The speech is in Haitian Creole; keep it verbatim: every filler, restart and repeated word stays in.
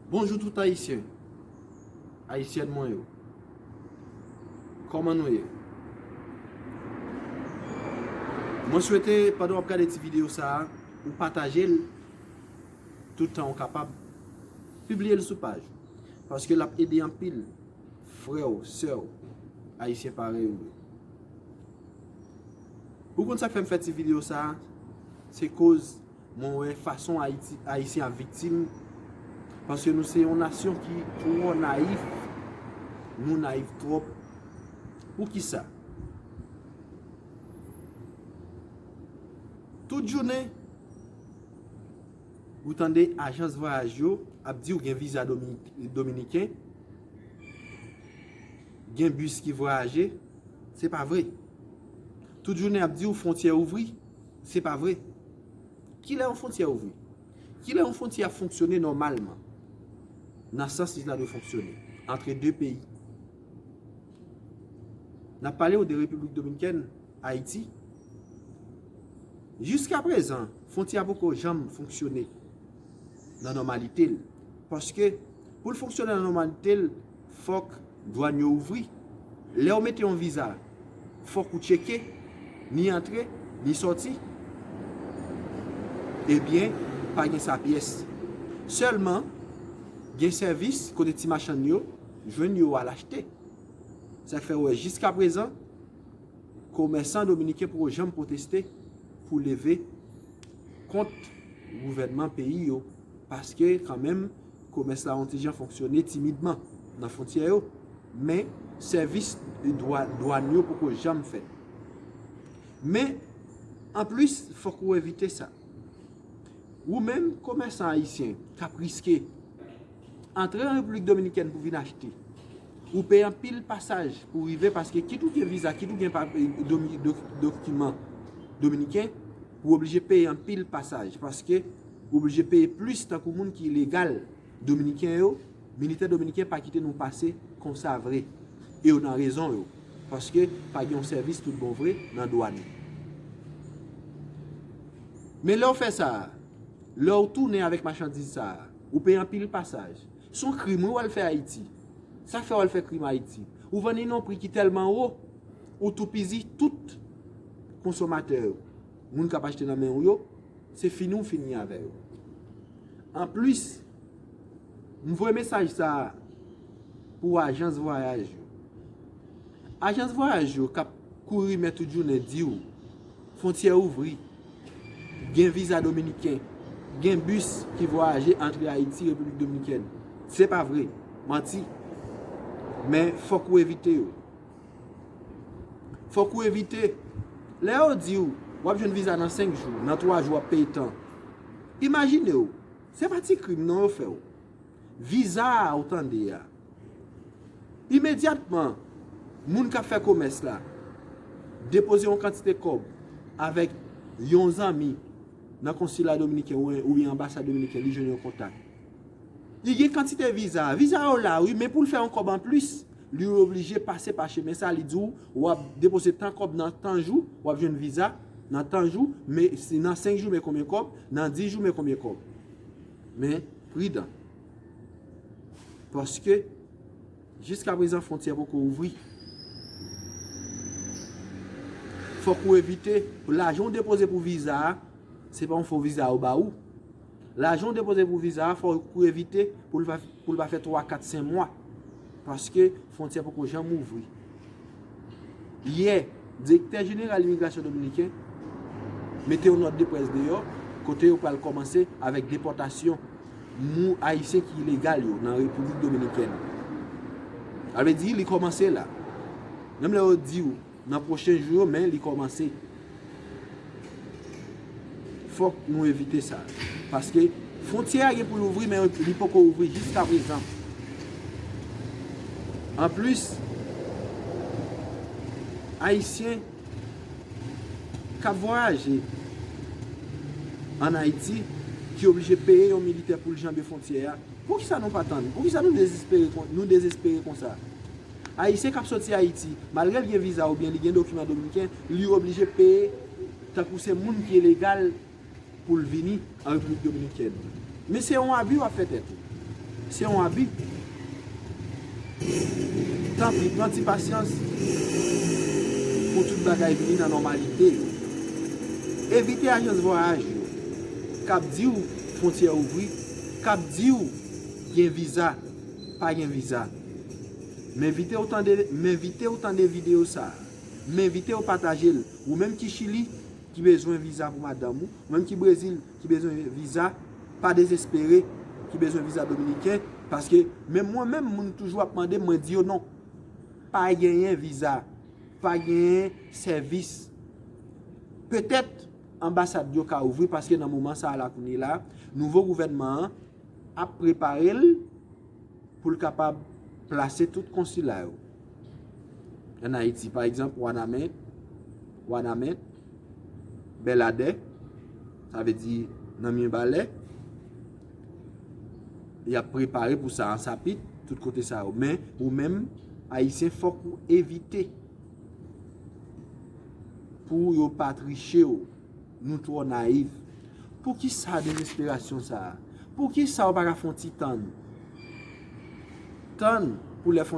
Bonjou tout Ayisyen, Ayisyèn mwen yo. Kòman nou ye? Mwen swete pandan w ap gade ti videyo sa a, ou pataje l toutan w kapab. Pibliye l sou paj ou. Paske l ap ede anpil frè w, sè w, Ayisyen parèy ou yo. Ou konn sa k fè m fè ti videyo sa a? Se koz mwen wè fason Ayiti, Ayisyen ap viktim, paske nou se yon nasyon ki twò nayif. Nou nayif twòp. Poukisa? Tout jounen, ou tande ajans vwayaj yo ap di w gen viza Dominik-, dominiken, gen bis ki vwayaje, se pa vre. Tout jounen ap di w fwontyè ouvri, se pa vre. Kilè yon fwontyè ouvri? Kilè yon fwontyè ap fonksyone nòmalman? Nan sans li ta dwe fonksyone, antre de peyi. N ap pale w de Repiblik Dominikèn, Ayiti. Jiskaprezan, fwontyè a poko janm fonksyone nan nòmalite l. Paske, pou l fonksyone nan nòmalite l, fòk dwàn yo ouvri. Lè w mete yon viza, fòk ou tcheke, ni antre, ni sòti. Ebyen, pa gen sa pyès. Sèlman, gen sèvis kote ti machann yo jwenn yo al achte. Sa k fè w wè jiskaprezan, komèsan dominiken poko janm pwoteste pou leve kont gouvènman peyi yo, paske kanmenm komès la yon ti jan fonksyone timidman nan fwontyè yo, men sèvis dwa-, dwàn yo poko janm fèt. Men, anplis, fòk ou evite sa. Ou menm, komèsan ayisyen k ap riske antre an Repiblik Dominikèn pou vin achte, ou peye anpil pasaj pou rive, paske kit ou gen viza, kit ou gen pa-, domi-, dok-, dokiman dominiken, ou oblije peye anpil pasaj, paske ou oblije peye plis tankou moun ki ilegal dominiken yo. Militè dominiken pa kite nou pase konsa vre. E yo nan rezon yo, paske pa gen yon sèvis tout bon vre nan dwàn. Men lè w fè sa a, lè w tounen avèk machandiz sa a, ou peye anpil pasaj. Se yon krim wi w al fè Ayiti. Sa k fè w al fè krim Ayiti? Ou vann li nan yon pri ki tèlman wo, ou toupizi tout konsomatè yo. Moun k ap achte nan men w yo, se fini w fini avè yo. Anplis, m voye mesaj sa a pou ajans vwayaj yo. Ajans vwayaj yo k ap kouri rimè tout jounen di w fwontyè ouvri, gen viza dominiken, gen bis ki vwayaje antre Ayiti, Repiblik Dominikèn. Se pa vre, manti. Men fòk ou evite yo. Fòk ou evite. Lè yo di w, w ap jwenn viza nan senk jou, nan twa jou w ap peye tan. Imajine w, se pa ti krim non yo fè w. Viza a ou tande a. Imedyatman, moun k ap fè komès la depoze yon kantite kòb avèk yon zanmi nan konsila dominiken oubyen, oubyen anbasad dominiken, li jwenn yon kontak. Li gen kantite viza. Viza yo la, wi, men pou l fè yon kòb anplis, li oblije pase pa chemen sa, li di w, w ap depoze tan kòb nan tan jou, w ap jwenn viza nan tan jou, men si nan senk jou, men konbyen kòb, nan dis jou, men konbyen kòb. Men, pridan. Paske, jiskaprezan, fwontyè poko ouvri. Fòk ou evite, lajan w depoze pou viza a, se pa yon fo viza yo ba ou. Lajan w depoze pou viza a, fòk ou evite pou l pa, pou l pa fè twa, kat, senk mwa. Paske fwontyè poko janm ouvri. Yè, direktè jeneral imigrasyon dominiken mete yon nòt de près deyò, kote yo pral kòmanse avèk depòtasyon moun ayisyen ki ilegal yo nan Repiblik Dominikèn. Sa vle di, li kòmanse la. Menm lè yo di w nan pwochen jou yo, men li kòmanse. Fòk nou evite sa. Paske fwontyè a gen pou l ouvri, men li poko ouvri jiskaprezan. Anplis, Ayisyen k ap vwayaje ann Ayiti, ki oblije peye yon militè pou l janbe fwontyè a, poukisa nou pa tann? Poukisa nou dezespere kon-, nou dezespere konsa? Ayisyen k ap soti Ayiti, malgre l gen viza oubyen li gen dokiman dominiken, li oblije peye tankou se moun ki ilegal pou l vini an Repiblik Dominikèn. Men se yon abi w ap fè tèt ou. Se yon abi. Tanpri, pran ti pasyans pou tout bagay vini nan nòmalite yo. Evite ajans vwayaj yo k ap di w fwontyè ouvri, k ap di w gen viza, pa gen viza. M envite w tande, m envite w tande videyo sa a. M envite w pataje l. Ou menm ki Chili, ki bezwen viza pou madanm ou, ou menm ki Brezil, ki bezwen viza, pa dezespere, ki bezwen viza dominiken, paske menm mwen menm, moun toujou ap mande m, mwen di yo non. Pa genyen viza, pa genyen sèvis. Petèt anbasad yo ka ouvri, paske nan moman sa a la kounye la, nouvo gouvènman an ap prepare l pou l kapab plase tout konsila yo ann Ayiti. Pa egzanp, Wanament, Wanament, Bèladè, sa vle di nan Myenbalè, y ap prepare pou sa, Ansapit, tout kote sa yo. Men, ou menm, Ayisyen, fòk ou evite pou yo pa triche w. Nou twò nayiv. Poukisa dezesperasyon sa a? Poukisa w pa ka fè yon ti tann? Tann pou lè fwontyè